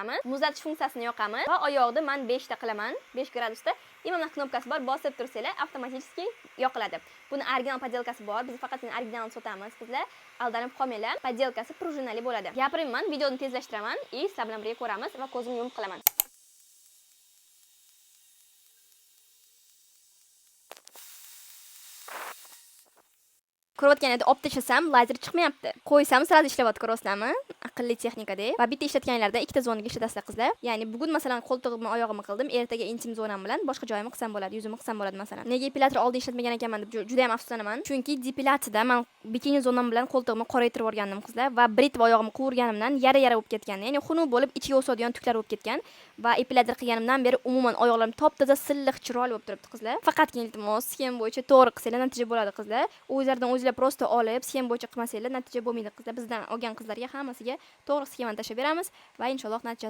turamiz. Muzlatish funksiyasini yoqamiz va oyoqni man 5 ta qilaman, 5 gradusda. И mana knopkasi bor, bosib tursanglar avtomatik yoqiladi. Buni original подделка si bor. Biz faqatgina originalni sotamiz, qizlar. Aldanib qolmanglar. Подделка si prujinali bo'ladi. Gapirmayman, videoni tezlashtiraman и sizlar bilan birga ko'ramiz va ko'zimni yumib qilaman. Ko'rayotganingda olib tashlasam, lazer chiqmayapti. Qo'ysam, сразу ishlayapti, ko'ryapsizlarmi? Aqlli texnikada. Va bitta ishlatganlarda ikkita zonaga ishlatasizlar, qizlar. Ya'ni bugun masalan qo'ltig'imni, oyog'imni qildim, ertaga intim zonam bilan boshqa joyimni qilsam bo'ladi, yuzimni qilsam bo'ladi masalan. Nega epilator oldin ishlatmagan ekanman deb juda ham afsuslanaman. Chunki depilyatsiyada man bikini zonam bilan qo'ltig'imni qoraytirib yuborgandim, qizlar, va britva oyog'imni quvurganimdan yara-yara bo'lib ketgan. Ya'ni xunuk bo'lib ichiga o'sadigan tuklar bo'lib ketgan va epilator qilganimdan beri umuman oyoqlarim top-toza, silliq, chiroyli bo'lib turibdi, qizlar. Faqatgina iltimos, sxema bo'yicha to'g'ri qilsanglar natija bo'ladi, qizlar. O'zlaridan o'zinglar просто olib, sxema bo'yicha qilmasanglar natija bo'lmaydi, qizlar. Bizdan olgan qizlarga hammasiga to'g'ri sxemani tashlab beramiz va inshaalloh natija.